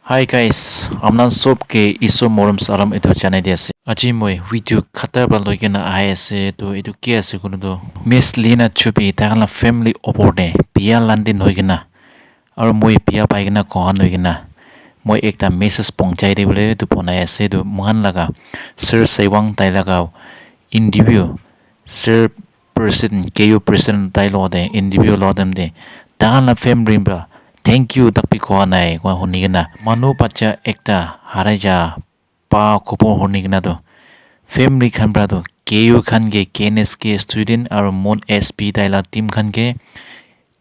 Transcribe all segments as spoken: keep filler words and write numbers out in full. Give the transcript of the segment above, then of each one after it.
Hi guys, apna sob ke Isor morom salam etu janai di ase. Aji moi video khata para loi kena ahi ase, to etu ki ase koile to Miss Lina Chupi tai khan la family opor te biya landing hoi kena aru moi biya pai kena kohan hoi kena moi ekta message pohonchai di bole etu bonai ase. Etu moikhan laga Sir Seiwang tai laga interview, Sir President, K U President tai lo te interview lo dem te tai khan la family para thank you tak bi koa nai koa huni kena manu bacha ekta harai ja pa khobor huni kena to family khan para to K U khan ke K N S K student aru Mon S P tai la team khan ke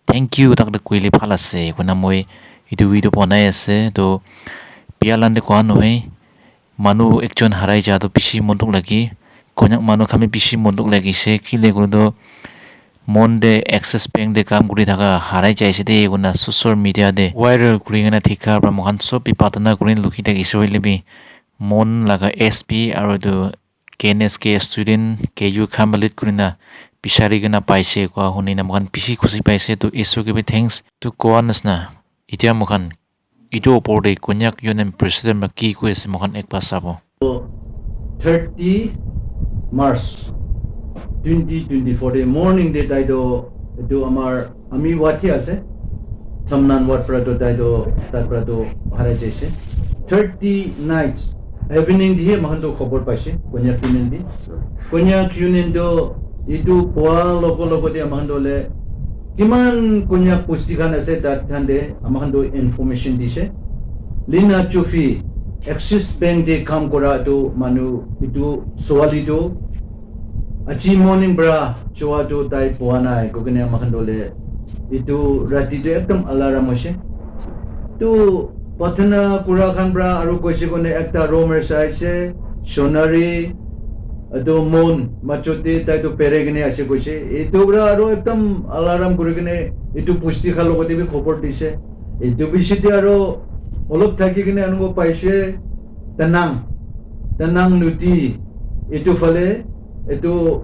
thank you tak le koile bhal ase koina moi etu video bonai ase. To biya lande koa nohoi, manu ekjon harai ja to bishi mon dukh lage, konyak manu khan bi bishi mon dukh lagise kile koile to Mon te Axis Bank te kam kuri thaka harai jaise de koina social media te viral kuri kena thika para moikhan sob bi pratana kuri lukhi thakise hoile bi Mon laga S P aru etu K N S K student K U khan ba lead kurina bichari kena paise koa huni na moikhan bishi khushi paise. To Isor ke bi thanks to koa nisna. Etia moikhan etu opor te Konyak Union President para ki koi ase moikhan ekbar sabo. Thirty March twenty twenty-four te morning te tai to etu amar ami ward hi ase Chamnan ward para to tai to tar para to harai jaise. Thirty nights evening te hi moikhan to khobor paise Konyak Union te. Konyak Union to etu pua logo logo te moikhan to le kiman Konyak pusti khan ase tat khan te moikhan to information dise. Lina Chufi Axis Bank te kam kora tu manu etu suwali tu aji morning para chua tu tai pua nai koi kena moikhan to le etu rati tu ekdam alarm hoise. Tu pratana kura khan para aru koise koine ekta room ase Sonari etu Mon majo te tai tu pere kene ase koise. Etu para aru ekdam alarm kuri kene etu pusti khan logot te bi khobor dise. Etu bishi te aru olop thaki kene anuko paise Tanang, Tanang nodi etu phale etu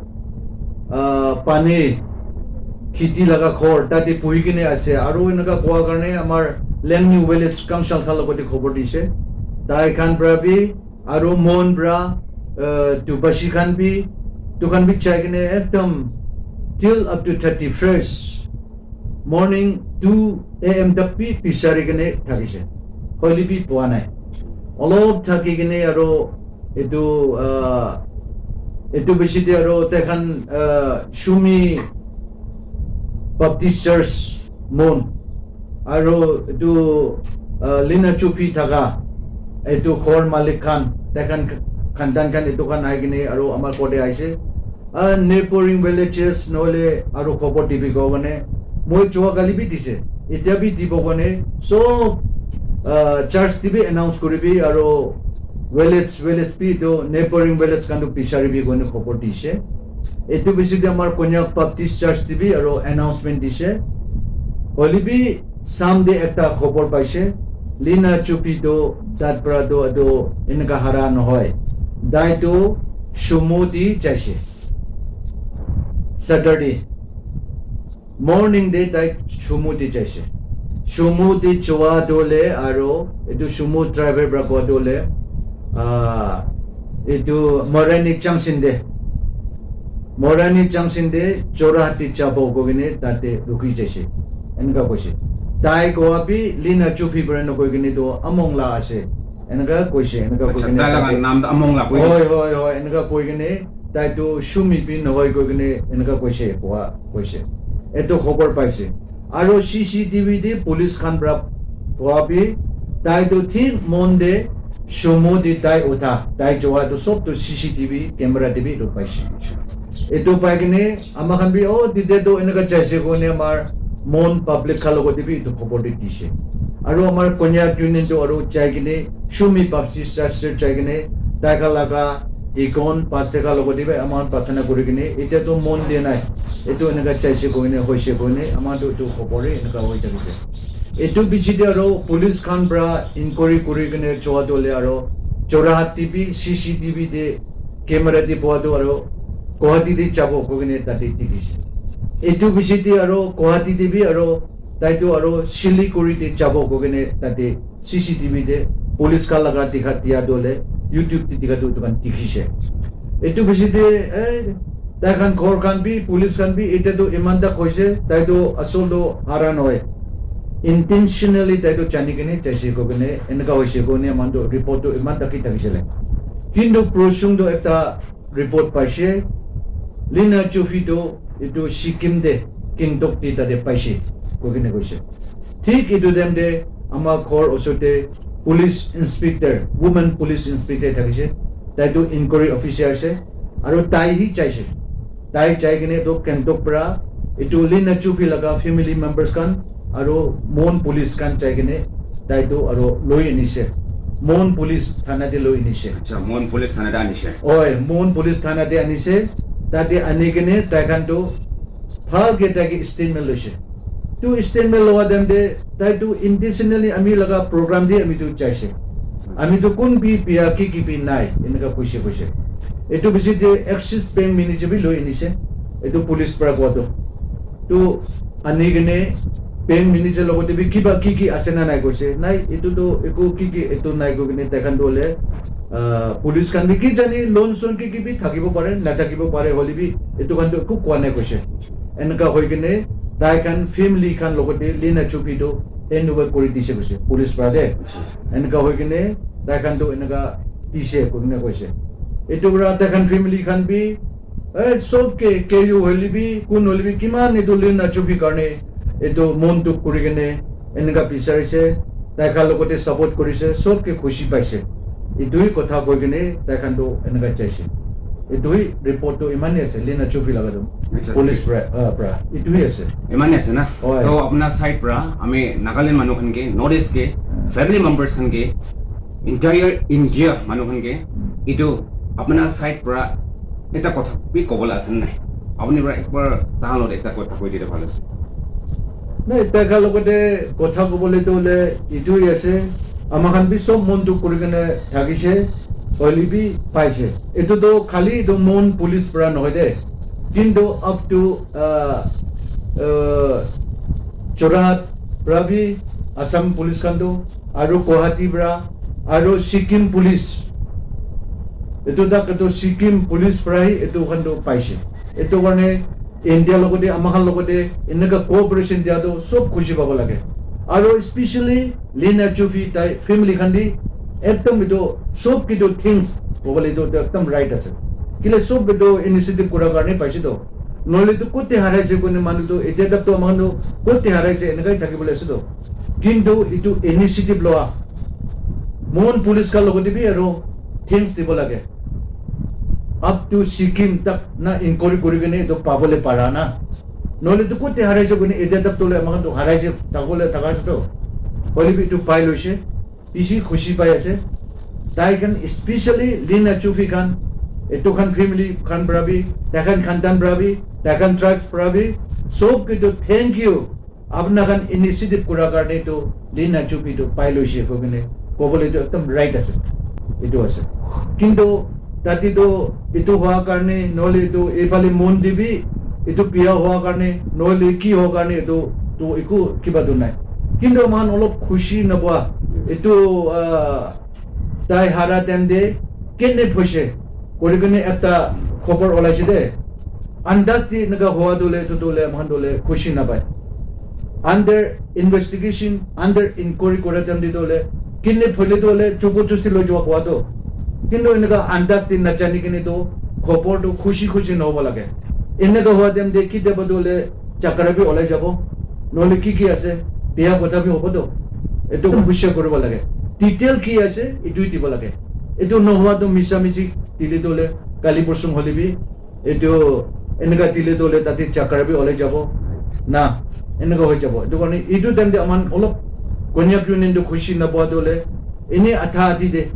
ah, pani kheti laga ghor tate buhi kene ase aru eneka koa karne amar Lengni village council khan logot te khobor dise. Tai khan para bi aru Mon para uh, Dubashi khan bi tu khan bi jai kene ekdam till up to thirty first morning two A M tak bi bichari kene thakise. Hoile bi pua nai. Olop thaki kene aru etu uh, etu bishi te aru tai khan uh, Shumi Baptist Church Mon aru etu uh, Lina Chupi thaka etu ghor malik khan tai khan khandan khan etu khan ahi kene aru amar kote aise. Ah, neighboring villages nohole aru khobor dibi ko kone moi chua kali bi dise. Etia bi dibo kone sob ah, church te bi announce kuribi aru village village bi tu neighboring village khan tu bichari bi kone khobor dise. Etu bishi te amar Konyak Baptist Church te bi aru announcement dise. Hoile bi Sam te ekta khobor paise. Lina Chupi tu tat para tu etu eneka hara nohoi. Tai tu Sumo te jaise. Saturday morning te tai Sumo te jaise. Sumo te chua tu le aru etu Sumo driver para koa tu le ah, etu Morani junction te Morani junction te Jorhat te jabo koi kene tate rukhi jaise. Eneka koise. Tai koa bi Lina Chupi para nokoi kene tu Among la ase. Eneka koise. Eneka koi Acha, kene tai laga tate naam tu Among la koi. Hoi, hoi, hoi. Eneka koi kene tai tu Sumi pi nohoi koi kene eneka koise. Koa koise. Etu khobor paise. Aru C C T V te police khan para koa bi tai tu thik Mon te Sumo te tai utha. Tai joa tu sob tu C C T V camera te bi etu paise. Etu pai kene ama khan bi oh tite tu eneka jaise koi kene amar Mon public khan logot te bi etu khobor te dise. Aru amar Konyak Union tu aru jai kene Sumi Baptist Church te jai kene tai khan laga deacon pastor khan logot te bi ama khan pratana kuri kene etia tu Mon te nai. Etu eneka jaise koi kene hoise koi kene ama tu etu khobor he eneka hoi thakise. Etu piche te aru police khan para inquiry kuri kene joa tu hoile aru Jorhat te bi C C T V te camera te boa tu aru Guwahati te jabo koi kene tate dikhise. Etu piche te aru Guwahati te bi aru tai tu aru Siliguri te jabo koi kene tate C C T V te police khan laga dikha dia tu hoile YouTube te dikha tu etu khan dikhi se. Etu bishi te eh, tai khan ghor khan bi police khan bi ete tu iman ta koise tai tu asol tu hara nohoi. Intentionally tai tu jani kene jaise ko kene eneka hoise ko ne man tu report tu iman ta ki thakisile. Kintu Proshung tu ekta report paise, Lina Chufi tu etu Sikkim te Gangtok te tate paise koi kene koise. Thik etu time te ama ghor osor te police inspector, woman police inspector thakise. Tai tu inquiry officer ase aru tai hi jaise. Tai jai kene etu Gangtok para etu Lina Chufi laga family members khan aru Mon police khan jai kene tai tu aru loi anise. Mon police thana te loi anise. Acha, Mon police thana te anise. Oi, Mon police thana te anise. Tate ani kene tai khan tu bhal ke tai ke statement loise. Tu statement lowa time te tai tu intentionally ami laga program te ami tu jaise. Ami tu kun bi pia ki ki bi nai eneka koise koise. Etu bishi te Axis Bank manager bi loi anise. Etu police para kowa tu. Tu ani kene bank manager logote bi kiba ki ki ase na nai koise. Nai, etu tu eku ki ki etu nai koi kene tai khan tu hole, ah, police khan bi ki jani loan son ki ki bi thakibo pare, na thakibo pare hole bi etu khan tu eku kowa nai koise. Eneka hoi kene tai khan family khan logote Lina Chufi tu hand over kori dise koise police para de. Eneka hoi kene tai khan tu eneka dise koi kene koise. Etu para tai khan family khan bi eh, sob ke K U hoile bi, kun hoile bi, kiman etu Lina Chufi karne etu mon dukh kuri kene eneka bicharise, tai khan logote support korise, sob ke khushi paise. Etu hi kotha koi kene tai khan tu eneka jaise. Etu hi report tu iman hi ase, Lina Chufi laga tu. Acha, Police thik. Pra, ah, pra. Etu hi ase. Imane ase na? Hoi. To apna side pra ami Nagaland manu khan ke, North East ke, family members khan ke, entire India manu khan ke, itu apna side pra ekta kotha bi kobole ase na nai? Apni pra ekbar tahan logote ekta kotha koi dile bhal ase. Nai, tai khan logote kotha kobole tu hole etu hi ase. Ama khan bi sob mon dukh kuri kene thakise, hoile bi paise. Etu tu khali etu Mon police pra nohoi de. Kintu up to, uh, uh, Jorhat pra bi Assam police khan tu aru Guwahati pra aru Sikkim police. Etu tak etu Sikkim police pra hi etu khan tu paise. Etu karne India logote ama khan logote eneka cooperation dia tu sob khushi pabo lage. Aru especially Lina Chufi tai family khan di ekdom etu sob kitu things kobole tu ekdom right ase. Kile sob etu initiative kura karne paise tu. Nohole tu kote haraise koine manu tu etia tak tu ama khan tu kote haraise eneka hi thaki bole ase tu. Kintu etu initiative loa Mon police khan logote bi aru things dibo lage. Up to Sikkim tak na inquiry kuri kene etu pabole para na. Nohole tu kote haraise koine etia tak tu le ama khan tu haraise thakole thaka ase tu. Hoile bi etu pai loise. Bishi khushi pai ase. Tai khan especially Lina Chufi khan, etu khan family khan pra bi, tai khan khandan pra bi, tai khan tribes pra bi, sob ke tu thank you. Apna khan initiative kura karne tu Lina Chufi tu pai loise koi kene kobole tu ekdom right ase. Etu ase. Kintu tate tu etu hua karne nohole etu ephale Mon te bi etu biya hua karne nohole ki hua karne etu tu eku kiba tu nai. Kintu ama khan olop khushi napoa etu, ah, tai hara time te kidnap hoise kuri kene ekta khobor olaise de. Andas te eneka hua tu le etu tu le ama khan tu le khushi napai. Under investigation, under inquiry kura time te tu le kidnap hoile tu le joborjosti loi jua kowa tu. Kintu eneka andas te najani kene tu khobor tu khushi khushi nohobo lage. Eneka hua time te kitiaba tu le chakra bi olai jabo. Nohole ki ki ase, biya kotha bi hobo to. Etu hushar kuribo lage. Detail ki ase, etu hi dibo lage. Etu nohoa to misa misi dile to le, kali porsong hole bi, etu eneka dile to le, tate chakra bi olai jabo. Na, eneka hoi jabo. Etu karne, etu time te aman olop Konyak Union to khushi napoa to le, ene atha athi de,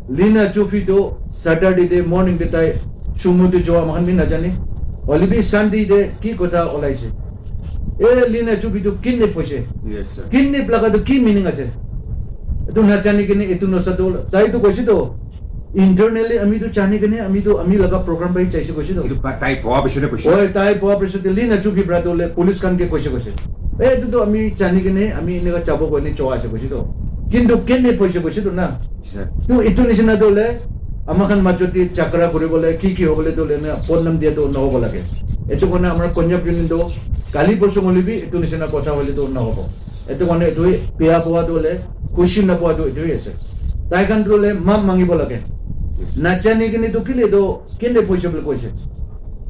Lina Chufi to Saturday de morning de tai sumo de joa mohan bi najane. Hoile bi Sunday de ki kotha olaise? Eh, Lina Chufi to kidnap hoise. Yes, sir. Kidnap laga to ki meaning ase? Etu najani kene etu nosa to tai to koise to internally ami to jani kene ami to ami laga program pai jaise koise to. Itu pa-, tai poa pisote koise. Oi, tai poa pisote Lina Chufi pra to le police khan ke koise koise. Eh, etu to ami jani kene ami eneka jabo koine joa ase koise to. Kintu kene paise koise tu na. Tu etu nisina tu hoile ama khan majot te jhagara kuri bole ki ki hobole tu hoile na podnam dia tu nahobo lage. Etu karne amar Konyak Union tu kali porsu hoile bi etu nisina kotha hoile tu nahobo. Etu karne etu bia poa tu hoile khushi na poa tu etu hi ase. Tai khan tu hoile maaf mangibo lage. Na jani kene tu kile tu kene paise bole koise.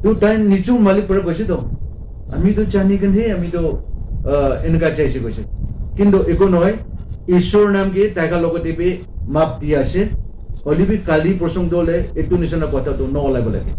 Tu tai nichu malik para koise tu. Ami tu jani kene he ami tu uh, enika jaise koise. Kintu eku nohoi, Ishwar nam ke tai khan logote bi maaf di ase. Hoile bi kali porsu tu hoile etu nisina kotha tu naholai bo lage.